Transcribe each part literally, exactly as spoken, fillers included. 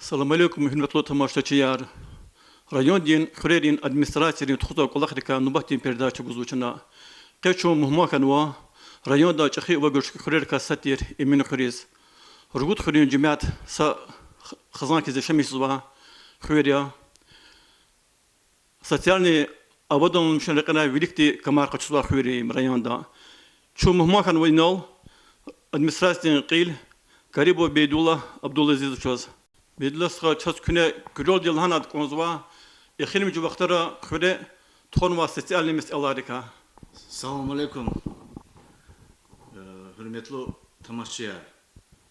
Салам алейкум, гьуьрметлу тамашачияр! Райондин хуьрерин администрациярин тухузвай кӀвалахрикай нубатдин передача гузва чна. Къе чун мугьман хьанва районда чӀехи ва гуьруьшки хуьрерикай сад тир Эминхуьруьз. Ругуд хуьруьн жемят са х-, хизан хьиз яшамиш жезвай хуьр я. Социальный авадламишунрин рекьерай виликди камар къачузвай хуьр я им районда. Чун мугьман хьанва инал администрациядин кьил Карибов Бейдуллагь Абдулазизовичаз. Бейдуллагь стха, чаз куьне куьрелди лагьана кӀанзава эхиримжи вахтара хуьре тухванвай социальный месэлайрикай. Салам алейкум, э, гьуьрметлу тамашачияр!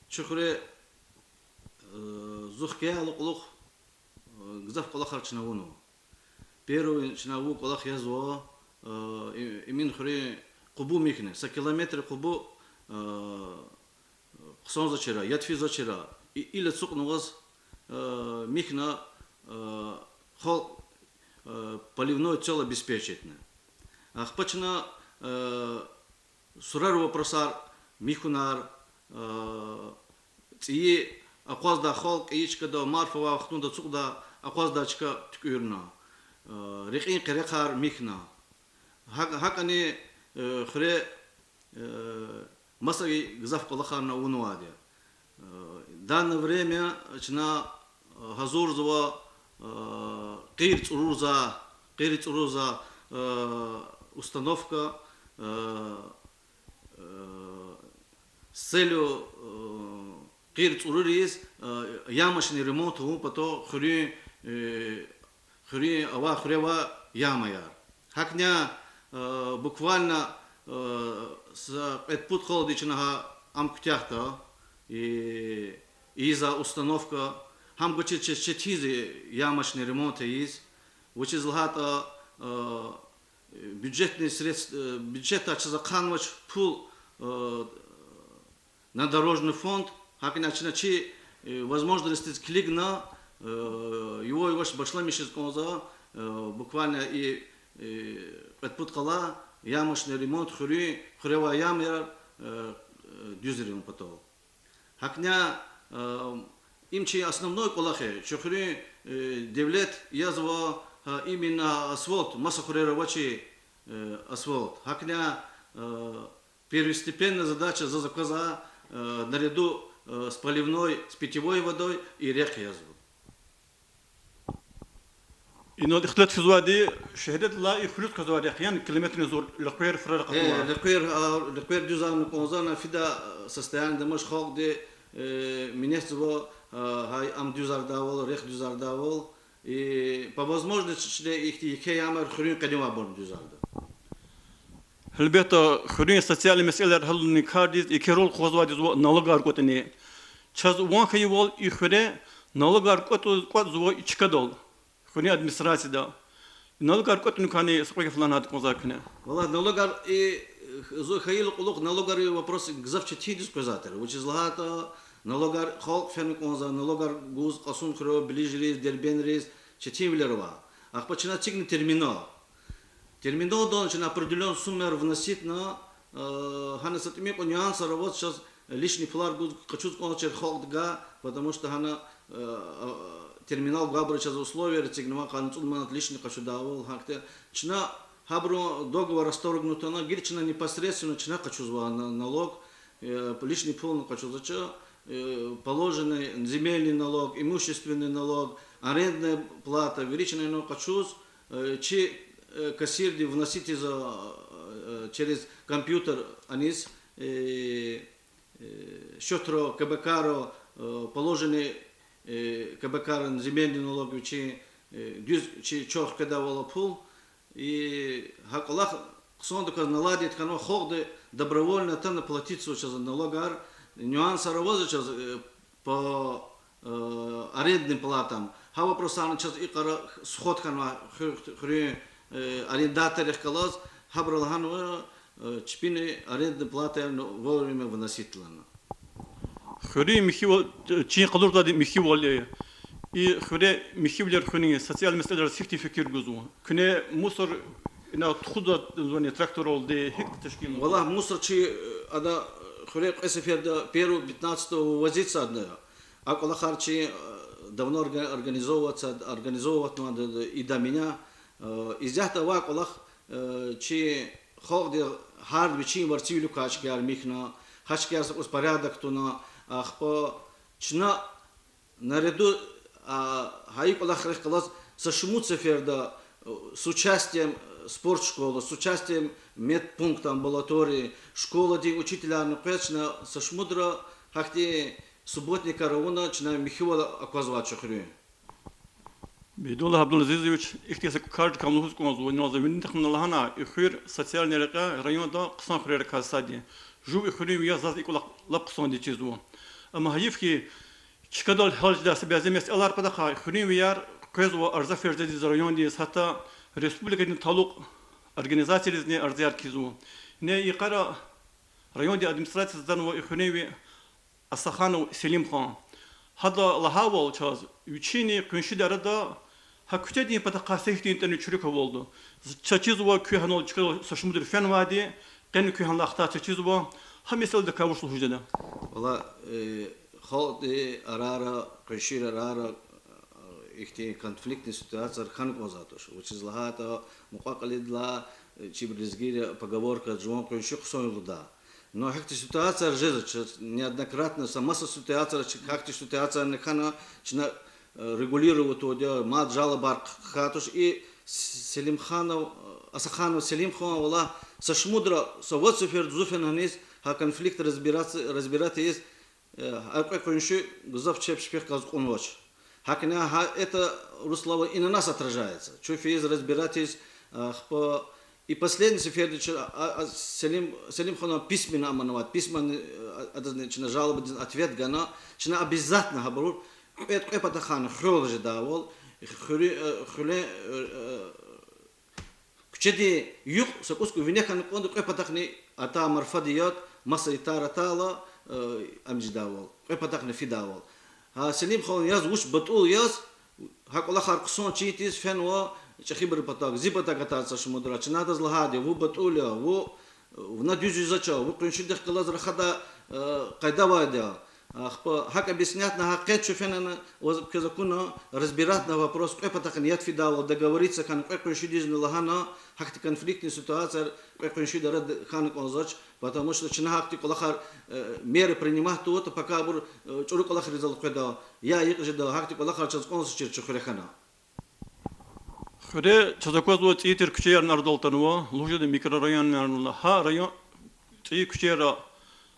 Чи хуьре, э, зи хкяйдалай кьулухъ, э, гзаф кӀвалахар чна авунва. Первый чна авур кӀвалах язва, э, И-, Эминхуьруьн къубу михьна, са километр къубу, э, хъсанзавачир, яд физвачир, и-, ил ацукьнаваз, э, михьна, э, халкь, э, поливной цел обеспечитьна. Ахпа чна, э, сурарин вопросар михьунар, э, цӀийи акъваздай халкь кӀайи чкада, марф авай вахтунда ацукьдай акъваздай чка туькӀуьрна, э, рекьин къерехар михьна. ГьакӀ-, гьакӀни, э, хуьре, э, масави гзаф кӀвалахарни авунвайди я. Э, данное время чна, э, гьазурзава, э, къир цӀурурза, къир цӀурурза, э, установка, э, э, с целью, э, къир цӀуруриз, э, ямочный ремонт авун патал хуьруьн, э, хуьруьн авай, хуьре авай ямаяр. ГьакӀни, э, буквально, э, са кьвед-пуд къалди чна гьа ам куьтягьда, и, ийизвай установка, гьам гвачиз чаз четин я ямочный ремонт ийиз, вучиз лагьайтӀа, э, бюджетный средств-, э, бюджетдай чаз ахъанвач пул, э, на дорожный фонд, гьакӀни чна чи, э, возможностьдиз килигна, э, йувай-йувач башламишиз кӀанзава, э, буквально и, э, кьвед-пуд къала ямочный ремонт хуьруьн, хуьре авай ямаяр, э, э, дуьзрин патал. ГьакӀни, э, им чи основной кӀвалах я, чи хуьруьн, э, девлет язва, э, именно асфальт, маса хуьрера авачир, э, асфальт. ГьакӀни, э, первостепенная задача заз аквазва, э, наряду, э, с поливной, с питьевой водой и рекь язва. Инал ихтилат физвайди, шегьердилай и хуьруьз къвезвай рехъ, яни километрни зур, лекьер фурар акъатнава. Э, лекьер, а, лекьер дуьзарна кӀанзава, на фида, э, состояниеда амач, халкьди, э, минетзава, э, гьа ам дуьзардайвал, рехъ дуьзардайвал. И по возможности чна ихьтин еке ямаяр хуьруьн къеневайбурни дуьзарда. Гьелбетда, хуьруьн социальный месэлаяр гьялунин кардиз еке роль къугъвазвайди я налогар кӀватӀунин. Чаз ван хьайивал, и хуьре налогар кӀватӀ-, кӀватӀзава и чкадал, хуьруьн администрацияда. Налогар кӀватӀунин кӀвалахни са кьве гаф лагьана кӀанзавай куьне. Валлагь, налогар и, зун хьайила кьулухъ налогарин вопрос гзаф четиндиз къвезвайтир. Вучиз лагьайтӀа налогар халкь фена кӀанзава, налогар гуз Кьасумхуьре, Белижириз, Дербентриз, четинвилер ава. Ахпа чна эцигна терминал. Терминалдани чна определённый суммаяр вноситьна, э, гьана са тӀимил кьван нюансар аваз чаз лишний пулар гуз къачуз кӀанзавачир халкьдивай, потому что гьана, э, э, терминал гвайбуру чаз условияр эцигнава, къанни цӀуд манат лишний къачудайвал, гьахьтин. Чна гьабурун договор расторгнуть авуна, гила чна непосредственно чна къачузва на-, налог, э, лишний пулни къачузвач, э, положенный земельный налог, имущественный налог, арендная плата, вири чна инал къачуз, э, чи, э, кассирди вносить ийизва, э, через компьютер аниз, э, э, счётра, КБК-ра, э, положенный, э, КБК-ра земельный налог вичин, э, дуьз чи чал хкведайвал а пул. И гьа кӀвалах хъсандаказ наладить хьанва, халкьди добровольно атана платитьзава чаз налогар, нюансар авазва чаз, э, по, э, арендным платам. Гьа вопросарни чаз икьван сход хьанва ху-, хуьруьн, э, арендаторрихъ галаз, гьабуру лагьанва, э, чпини арендная платаяр вовремя вносить лагьана. Хуьруьн михьивал, чин къалурдалди михьивал я. И хуьре михьивилер хуьнин социальный месэлайриз гьихьтин фикир гузва? Куьне мусор ина тухузвани тракторралди, гьикӀ тешкилнава? Валлагь, мусор чи, э, ада, э, хуьре кьве сеферда первого пятнадцатого вывозитьзавайди я. А кӀвалахар чи, э, давно орга-, организовываться, организовывать нуан д-, д-, и до меня. Э, исятда авай кӀвалах, э, чи халкьди гьарда вичин варци вилик квай чкаяр михьна, гьа чкаяр са кӀус порядок туна, ахпа чна наряду, а, гьа и кӀвалахрихъ галаз са шумуд сеферда, э, с участием, э, спортшколы, с участием медпункта, амбулатории, школадин учителярни къвез чна са шумудра гьахьтин субботникар авуна, чна михьивал аквазвай чи хуьруьн. Бедуллагь Абдулазизович, ихьтин са кардикай лугьуз кӀанзава, инал за винидихъ лагьана, и хуьр социальный рекьяй районда хъсан хуьрерикай сад я. Жув и хуьруьнви я, заз и кӀвалах лап хъсандиз чизва. Амма гьайиф хьи, чкадал гьял жедай са бязи месэлайрин патахъай хуьруьнвияр къвезва арза ферзадиз райондиз, гьатта республикадин талукь организацияризни арзаяр кхьизва. Ни йикъара райондин администрациядиз атанва и хуьруьнви Асаханов Селимхан. Гьада лагьайвал чаз, вичини къуншидин арада гьа куьчедин патахъай са ихьтин тӀани чуьруьк авалда. Чаз чизва, куьн гьанал чкадал са шумудра фенвайди, къени куьн гьанлай хтай чаз чизва, гьа месэладикай вуч лугьуз жеда? Валлагь, э, халкьдин арара, къуншийрин арара, э, ихьтин конфликтный ситуацияяр хьана кӀанзавайди туш. Вучиз лагьайтӀа мукьва-кьилидилай, э, чибур лезгийрин поговорка: жуван къунши хъсан югъ лугьуда. Но гьахьтин ситуацияяр жезва, чаз неоднократно са маса ситуацияяр, чи гьахьтин ситуациярни хьана, чна, э, регулировать авурди я, мад жалобаяр хьайи туш. И С-, Селимханов, э, Асаханов Селимхан, валлагь, са шумудра, са вад сеферда зун фена гьаниз, гьа конфликт разбираться, разбирать ийиз, э, гьа кьве къунши гзаф чеб сифте галаз кьунвач. ГьакӀни гьа это русло ина нас отражается. Чун фейиз разбирать ийиз, ахпа и последний сеферда чна, а, а, Селим, Селимханан письменно аманвайди, письменно, э, адазни чна жалобадизни ответ гана, чна обязательно гьабуруз кьвед кьве патахъайни хвел жедайвал, хуьре-, э, хуьре-, э, э, куьчедин юкь са кӀус кӀус вине хьана кӀанда, кьве патахъни атай марфади яд, маса итар атайла, э, ам жедайвал, кьве патахъни фидайвал. Гьа Селимхан яз вуч батӀул яз, гьа кӀвалахар хъсан чин тийиз фенва чӀехибурун патав, зи патав атайди са шумудра. Чна адаз лагьайди я: вун батӀул я, вун, вуна дуьз ийизвач, вун къуншидихъ галаз рахадай, э, къайда авайди я. Ахпа гьакӀ объяснять авуна, гьа къе чун фена, ваз-, квез акуна, разбирать авуна вопрос, кьве патахъни яд фидайвал договориться хьана, кьве къуншидизни лагьана, гьахьтин конфликтный ситуацияяр кьве къуншидин арада хьана кӀанзавач, потому что чна гьахьтин кӀвалахар, э, меры принимать авуртӀа, пока абур, э, чӀуру кӀвалахризал къведа, я йикъ жеда, гьахьтин кӀвалахар чаз кӀанзавачир чи хуьре хьана. Хуьре чаз аквазва цӀийи тир куьчеярни арадал атанва, лугьуз жеда микрорайонарни. Гьа район цӀийи куьчейра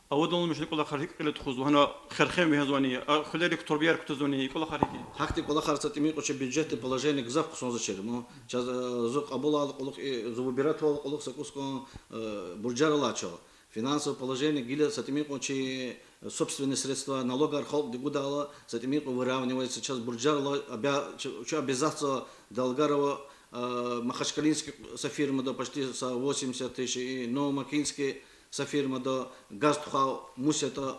аваданмишун кӀвалахар гьикӀ кьиле тухузва, гьана херхен вегьезвани, а хуьлерик турбаяр кутазвани, и кӀвалахар гьикӀ я? Гьахьтин кӀвалахар са тӀимил кьван чи бюджетдин положение гзаф хъсанзавачир. Ма чаз, э, зун кьабулайла кьулухъ, э, зун выбирать авайла кьулухъ са кӀус кьван, э, буржар алачир. Финансовое положение гила са тӀимил кьван чи собственные средства, налогар халкьди гудайла, са тӀимил кьван выравнивается, чаз буржар ала, обя-, чу-, чун обязательство долгар ава, э, Махачкалинский са фирмада почти са восемьдесят тысяч, и Новомакинский са фирмада газ тухвай мус ятӀа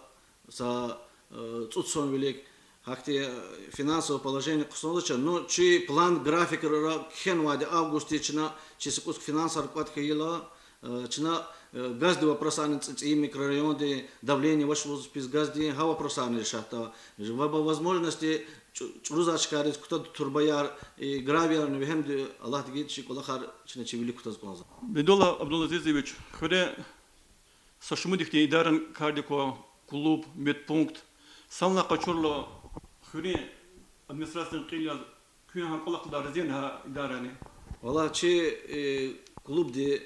са, э, цӀуд сом вилик. Гьахьтин, э, финансовое положение хъсанзавач, но чи план, графикра кхьенвайди августдиз чна, чи са кӀус финансар кӀватӀ хьайила, э, чна, э, газдин вопросарни цӀи-, цӀийи микрорайондин давление вач лугьуз пис газдин, гьа вопросарни решать ава. Ва по возможности чӀу-, чӀуруз а чкайриз кутада турбаяр, и гравиярни вегьенди, Аллагьди гайитӀа, чи кӀвалахар чна чи вилик кутаз кӀанзава. Бедуллагь Абдулазизович, хуьре са шумуд ихьтин идарани кардик ква: клуб, медпункт. Санлай къачурла, хуьруьн администрациядин кьил яз, куьн гьа кӀвалахдай рази яни гьа идарани? Валлагь, чи, э, клубди,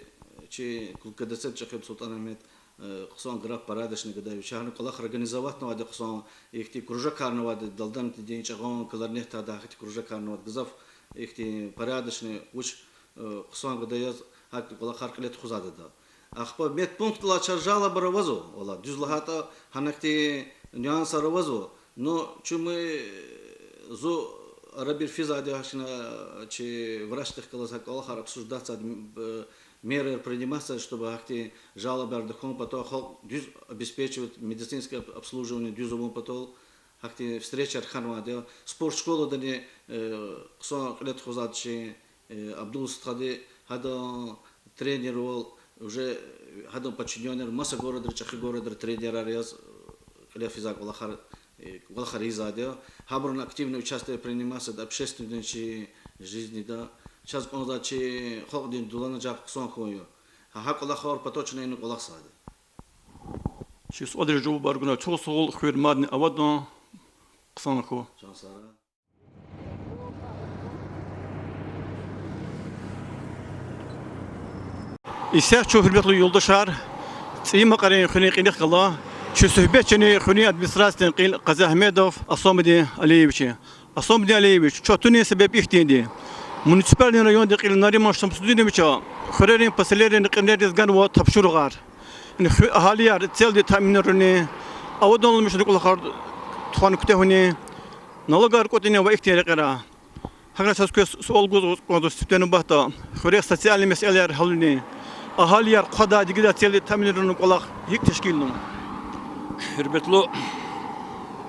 чи клуб КДЦ-ди чӀехи Султан-Агьмед, э, хъсан граб порядочный гада я, вичи гьана кӀвалах организовать авунвайди хъсан, ихьтин кружокарни авайди, далдамдин, чӀагъан, кларнетдин, гьахьтин кружокарни авайди, гзаф ихьтин порядочный, вуч, э, хъсан гада яз, гьахьтин кӀвалахар кьиле тухузвайди ада. Ахпа медпунктдилай чаз жалобаяр авазва, валлагь, дуьз лагьайтӀа, гьана ихьтин нюансар авазва. Но чун, зун арабир физвайди я гьахьна чи врачдихъ галаз гьа кӀвалахар обсуждать ийиз, э, меры принимать ийиз, чтобы гьахьтин жалобаяр тахьун патал халкь дуьз обеспечивать, медицинское об-, обслуживание дуьз авун патал, гьахьтин встречаяр хьанвайди я. Спортшколадани, э, хъсан кьиле тухузвайди чи, э, Абдул стхади, гьадан тренервал, уже, э, гьадан подчинённыйрал маса городра, чӀехи городра тренерар яз, э, кьиле физвай кӀвалахар Э, кӀвалахар ийизвайди я. Гьабуру активно участие принимать ийизвайди общественный чи жизни я. Чаз кӀанзавай чи халкьдин дуланажагъ хъсан хьун я. Гьа, гьа кӀвалахар патал чна ина кӀвалахзавайди. Чи суалриз жавабар гунай чухсагъул, хуьр мадни авадан, хъсан хьуй. Чан сагърай. Исятда чун, гьуьрметлу юлдашар, ЦӀийи Макьарин хуьруьн кьилихъ гала, чи суьгьбетчини хуьруьн администрациядин кьил Къазиагьмедов Асамудин Алиевич я. Асамудин Алиевич, чун атунин себеб ихьтинди я. Муниципальный райондин кьил Нариман Шамсудиновича хуьрерин поселенийрин кьилериз ганва тапшуругъар. Яни хуьр агьалияр целди таъминарунин, аваданламишунин кӀвалахар тухвана куьтягьунин, налогар кӀватӀунин ва ихьтин рекьера. ГьакӀни чаз квез суал гуз кӀанзава, сифте нубатда хуьре социальный месэлаяр гьалунин, агьалияр хъвадай, дигидай целди таъминарунин кӀвалах гьикӀ тешкилнава? Гьуьрметлу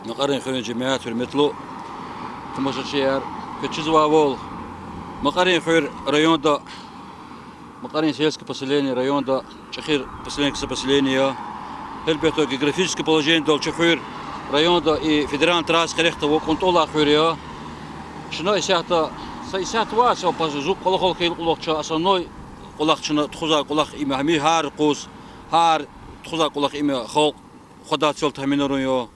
Макьарин хуьруьн жемят, гьуьрметлу тамашачияр, квез чизвайвал, Макьарин хуьр районда, Макьарин сельский поселение районда чӀехи поселение, кса поселение я. Гьелбетда, географическое положениедал чи хуьр районда и федеральный трасса къерехда ва кӀунтӀвалай хуьр я. Чна исятда, са исятда ваъ, са паз зун кӀвалахал хьайила кьулухъ чна основной кӀвалах чна тухузвай кӀвалах им я, гьам гьар юкъуз, гьар тухузвай кӀвалах им я халкь хъвадай цел таъминарун я.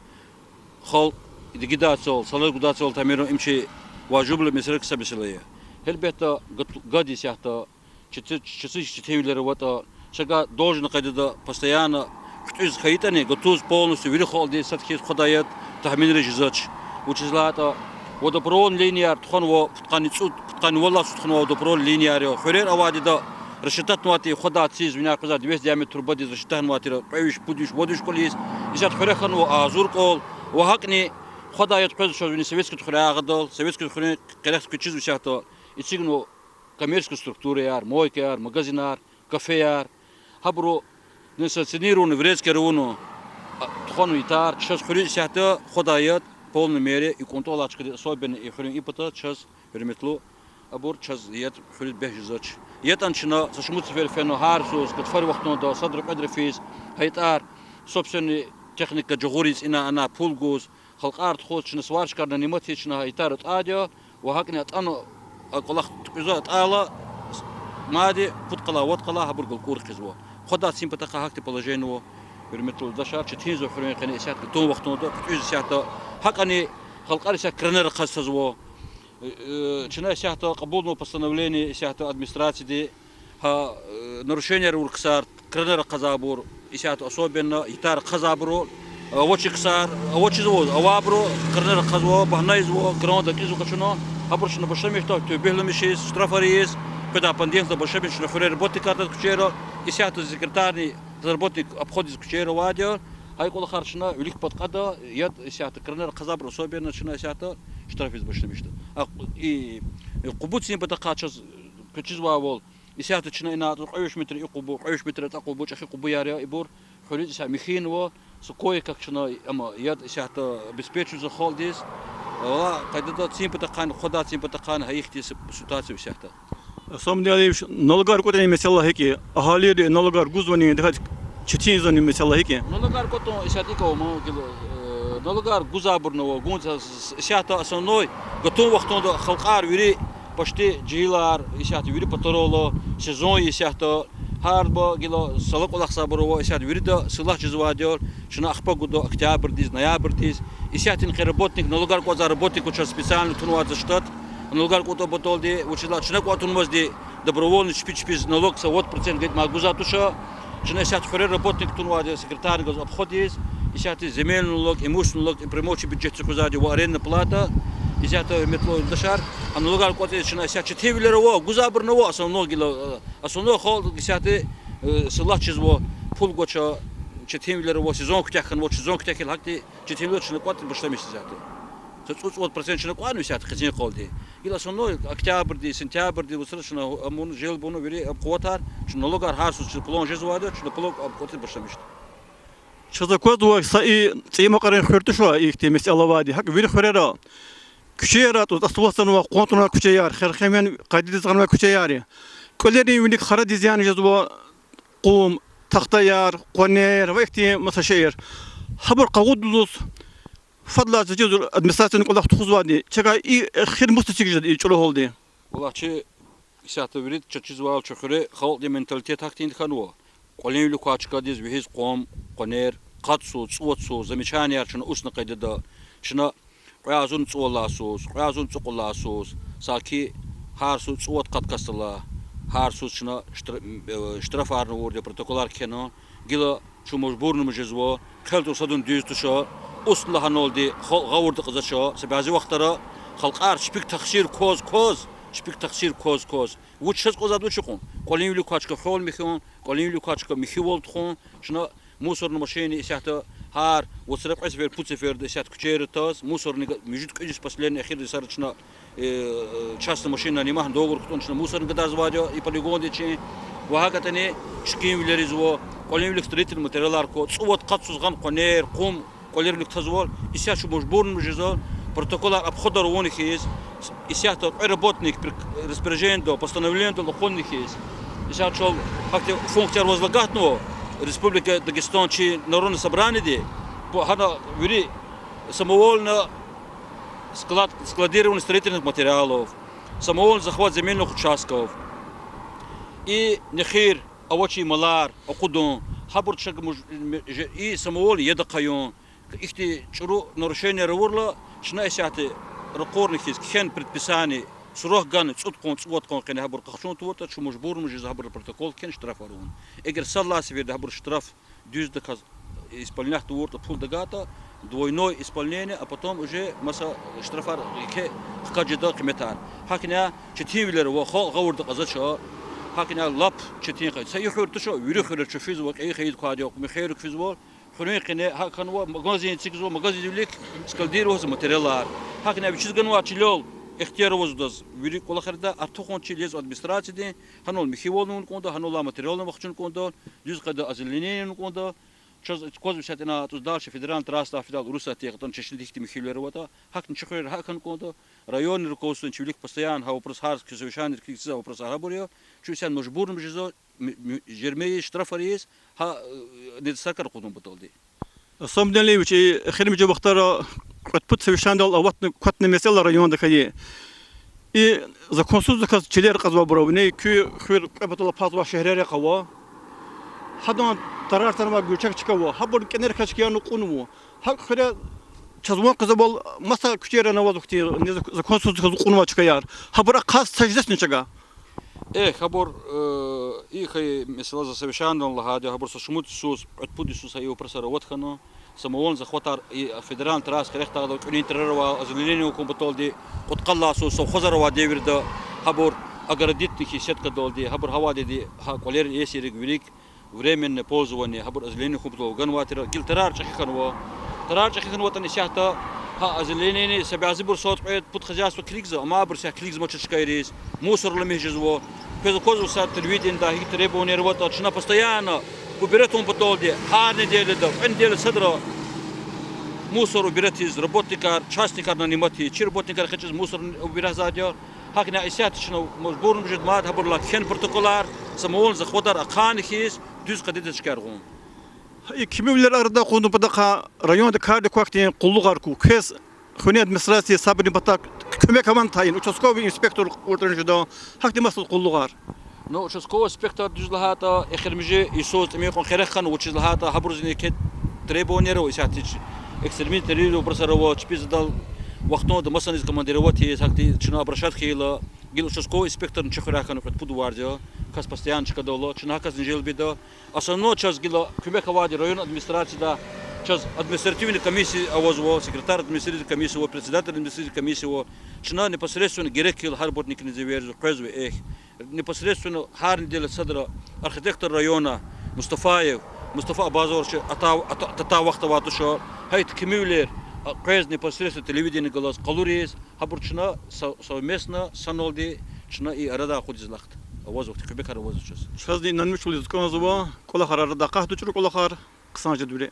Халкь дигидай цел, салат гудай цел таъминарун им чи важиблу месэла, кса месэла я. Гьелбетда, гад, гад исятда, чиз, чиз, четинвилер аватӀа, чага должный къайдада постоянно хъуьтӀуьз хьайитӀани, гатуз полностью вири халкьдиз сад хьиз хъвадай яд, таъминриз жезвач. Вучиз лагьайтӀа водопроводный линияр тухванва пудкъанни цӀуд, пудкъанни вад лагьай цӀуд тухванва водопроводный линияр я. Хуьрер авайди я рассчитать авунвайди, хъвадай циз виняй къвезвай двести диаметр труба диз рассчитать авунвайтир кьве виш, пуд виш, вад виш кӀвализ, исятда хуьре хьанва агъзур кӀвал, ва гьакӀни хъвадай яд къвезва чаз вини советский хуьряй агъадал, советский хуьруьн къерехда квез чизва исятда, эцигнава коммерческий структураяр, мойкаяр, магазинар, кафеяр. Гьабуру несанкционированный вредская района тухванва ятар, чаз хуьруьз исятда хъвадай яд в полной мере, и кӀунтӀвалай чкадиз особенно, и хуьруьн и пата чаз, гьуьрметлу, абур чаз яд хуьруьз бес жезвач. ЯтӀани чна са шумуд сефер фена гьар йисуз, гатфари вахтунда, садра-кьведра физ, гьа ятӀар собственный техника жагъуриз ина-ана пул гуз, халкьар тухуз, чна сварщикар нанимать ийиз, чна гьа ятӀар атӀайди я, ва гьакӀни атӀана, а кӀвалах туькӀуьрзава, атӀайла, мад пуд къалай, вад къалай гьабур галкӀур хъийизва. Хъвадай цин патахъай гьахьтин положение ава, гьуьрметлу юлдашар, четинзава хуьруьн къене исятда, гатун вахтунда, куьтӀуьз исятда, гьакӀни халкьар исятда кранер акъатзава. Э, э, чна исятда кьабулнава постановление исятда администрацияди, гьа, э, нарушенияр авур ксар, кранер акъатзавайбур, исятда особенно ятар акъатзавайбуру, э, авачир ксар, авачиз аваз, авайбуру кранер акъатзава, багьна ийизва, кранда кьилиз къачуна, гьабур чна башламишда туьгьбегьламишиз, штрафар ийиз, къведай понедельникда башламишда чна хуьре работникар тад куьчейра, исятда секретарни, работник обходдиз куьчейра авайди я, гьа и кӀвалахар чна вилик пад кьада, яд исятда кранер акъатзавайбур особенно чна исятда штраф ийиз башламишда. А, и, и къубу цин патахъай чаз, квез чизвайвал, исятда чна ина кьве виш метр и къубу, кьве виш метр атӀа къубу, чӀехи къубуяр я ибур, хуьруьз исятда михьинава, са кое-как чна, амма яд исятда обеспечивзава халкьдиз. Ва къайдада цин патахъай, хъвадай цин патахъай гьа ихьтин ситуация исятда. Асамудин Алиевич, налогар кӀватӀунин месэла гьикӀ я? Агьалийри налогар гузвани, тахьайтӀа четинзавани месэла гьикӀ я? Налогар кӀватӀун исятда икӀ ава ман гила, э, налогар гузвайбурни ава, гун, исятда основной, гатун вахтунда халкьар вири почти жегьилар, исятда вири патаралла, сезон я исятда, гьарда гила сала кӀвалахзавайбур ава, исятда вирида силлагь жезвайди я, чна ахпа гуда октябрдиз, ноябрдиз, исятдани къе работник, налогар кӀватӀзавай работник ва чаз специально тунвай за штат, налогар кӀватӀун паталди, вучиз лагьайтӀа чна кӀватӀунмазди добровольно чпи чпиз налог са вад процент гайитӀа мад гузвайди туш. Чна исятда хуьре работник тунвайди, секретарни галаз обход ийиз, исятда земельный налог, имущественный налог, и прямой чи бюджетдиз хуьзвайди ва арендная плата, исятда, гьуьрметлу юлдашар, а налогар кӀватӀиз чна исятда четинвилер ава, гузвайбурни ава, основной гила, э, основной халкь исятда, э, силлагь жезва, пул гвач, четинвилер ава, сезон куьтягь хьанва, сезон куьтягь хьайила гьахьтин четинвилер чна кӀватӀ башламишзава исятда. Са цӀуд-цӀувад процент чна кӀватӀнава исятда хизин къалди. Гила основной октябрдиз, сентябрдиз, вацра чна амун, желбуна вири ам къуватар, чна налогар гьар йисуз чна план жезвайди, чна план ам кӀватӀиз башламишда. Чаз аквазва, са и ЦӀийи Макьарин хуьр туш ихьтин месэла авайди. ГьакӀ вири хуьрера куьчеяр атӀуз, асфальтзавай, къван тавунвай куьчеяр, херхемвен къайдадиз гъанвай куьчеяр я. КӀвалерин вилик харадиз зиян жезва, къум, тахтаяр, къванер ва ихьтин маса шейэр. Гьабур къагъудалуз фадлай заз чизва администрациядин кӀвалах тухузвайди, чакай и хир мус эцигиз жеда и чӀуру гьалди? Валлагь, чи исятда вирида чаз чизвайвал, чи хуьре халкьдин менталитет гьахьтинди хьанва. КӀвалин вилик квай чкадиз вегьиз къван, къванер, къад йисуз, цӀувад йисуз, замечанияр чна устный къайдада, чна кьве агъзурни цӀувад лагьай йисуз, кьве агъзурни цӀукьуд лагьай йисуз, саки гьар йисуз цӀувад-къад касдилай, гьар йисуз чна штра-, э, штрафарни авурди, протоколар кхьена, гила чун мажбурнамиш жезва, хъел тур садани дуьз туш, устный лагьаналди халкь гъавурда кьазвач, са бязи вахтара халкьар чпик тахсир кваз-кваз, чпик тахсир кваз-кваз. Вуч чаз кӀанзавайди вуч я кьван? КӀвалин вилик квай чка хвел михьун, кӀвалин вилик квай чка михьивал тухун, чна мусорный машинни исятда гьар вацра кьве сефер, пуд сеферда исятда куьчейра таз, мусорный га-, муьжуьд-кьуьд йис последний эхир йисара чна, э, частный машин нанимать договор кутӀун чна мусорный гадарзавайди я и полигондин чин, ва гьакӀатӀани чкин вилериз ва кӀвалин вилик строительный материалар ква, цӀувад-къад йисуз гъана къванер, къум, кӀвалер вилик тазвал, исятда чун мажбурнамиш жезва протоколар обходар авуна хьиз, исятда кьве работник прик-, распоряжениедал, постановлениедал акъудна хьиз. Исятда чал гьахьтин функцияр ваз лагьайтӀа, Республика Дагестан чи Народный собраниеди, бу гьана вири самовольно склад, складирование строительных материалов, самовольный захват земельных участков, и нехир авачир малар акъудун, гьабур чак муж-, ме-, же-, и самовольно яд ахъаюн, ихьтин чӀуру нарушенияр авурла, чна исятда ракъурна хьиз кхьена предписание, срок гана цӀуд къван, цӀувад къван къене гьабур къахчун тавуртӀа, чун мажбурнамиш жезва гьабурал протокол кхьена, штрафар авун. Эгер сад лагьай сеферда гьабур штраф дуьздаказ исполнять тавуртӀа, пул тагатӀа, двойное исполнение, а потом уже маса штрафар еке хкаж жеда къиметар. ГьакӀни четинвилер ава, халкь гъавурда кьазвач. ГьакӀни лап четин къай-, са и хуьр туш, вири хуьрер чун физва, кьейи хайид квайди я, мехъерик физва. Хуьруьн къене гьакӀ хьанва, магазин эцигзава, магазинвилик складировать ийизва материалар. ГьакӀни вичиз ганвай чилел ихтияр авазва адаз вири кӀвалахрикай артух хьун, чи лезва администрациядин, гьанал михьивални авун кӀанда, гьаналай материални вахчун кӀанда, дуьз къайдада озеленение авун кӀанда. Чаз кваз висятина тӀуз дальше федеральный трассадай фидайла Урусатдихъ ятӀани чешне гьихьтин михьивилер аватӀа, гьакӀни чи хуьрера гьакӀ хьана кӀанда. Районный руководствони чи вилик постоянно гьа вопрос, гьар совещанидик килигзава, вопросар гьабур я. Чун исятда мажбурнамиш жезва, м-, м-, жермейиз, штрафар ийиз, гьа, э, недостаткар акъудун паталди. Сомденлевич, и эхиримжи вахтара кьвед-пуд совещанидал аватна кватна месэла районда хьайи. И законсуздаказ чилер кьазвайбур ава, вини куь хуьр кьве патал пазвай шегьрерихъ ава. Гьадан тарар атанвай гуьрчег чка ава, гьабурун кӀенер хьайи чкаярни кьунва. ГьакӀ хуьре чаз ван къвезвайвал, маса куьчейрани аваз вахтин, не зак-, законсуздаказ кьунвай чкаяр. Гьабур ахъаз са жезвачни чага? Эхь, гьабур, э, и хьайи месэла за совещаниедани лагьайди я, гьабур са шумуд йисуз, кьвед-пуд йисуз гьа и вопросар ават хьана. Самовольный захватар и федеральный трасса къерехдайдал кьуьлуьн тарар авай, озеленение авун паталди, кьудкъад лагьай йисуз совхозар авай девирда, гьабур огородить хьиз сеткадалди, гьабур гьавайди, гьа кӀвалер иесийрик вирик временное пользование, гьабур озеленение хьун патал ганвай тир, гила тарар чӀехи хьанва. Тарар чӀехи хьанватӀани исятда гьа озелениени са бязибур сад-кьвед-пуд хозяйство килигзава, амма абур исятда килигзамач чкайриз, мусор ламихь жезва. Квез аквазва, са телевидениедай гьикӀ требованияр аватӀа, чна постоянно убирать авун паталди гьар неделяда, кьве неделяда садра мусор убирать ийиз, работникар, частникар нанимать ийиз, чи работникар экъечӀиз мусор убирать ийизвайди я. ГьакӀни исятда чна мажбурнамиш жеда мад гьабурулай кхьена протоколар, самовольный захватар ахъайна хьиз, дуьз къайдада чкаяр гъун. И кимивилер арадай кьундун патахъай районда кардик квай хьтин къуллугъар хьуй. Квез хуьруьн администрация сабурун патай куьмек авани тайин, участковый инспектор кьуртӀани жеда, гьахьтин масад къуллугъар? Ну, участковый инспектор, дуьз лагьайтӀа, эхиримжи йисуз тӀимил кьван къерех хьана, вучиз лагьайтӀа гьабуруз ини еке требованияр ава исятда, экстремизм, терроризм вопросар ава, чпиз адал вахтунда масаниз командировать ийиз, гьахьтин чна обращать хьайила, гила участковый инспекторни чи хуьряй хьана кьвед-пуд варз я, кас постоянно чкада ава, чна гьа касни желбида. Основной чаз гила куьмек авайди район администрацияда, чаз административный комиссия авазва, секретарь административной комиссии ава, председатель административной комиссии ава. Чна непосредственно герек хьайила гьар работникни эверзава, къвезва, эхь. Непосредственно гьар неделяда садра архитектор района Мустафаев Мустафа Абазович атай, ата-, атай вахт авай туш. Гьа ихьтин кимивилер, а, къвез непосредственно телевидение галаз къалуриз, гьабур чна со-, совместно саналди чна и арадай акъудиз алахъда. Аваз вахтунин куьмекар авазва чаз. Чазни инанмишвилиз кӀанзава, кӀвалахар арадай акъатда, чӀуру кӀвалахар, хъсан жеда вири.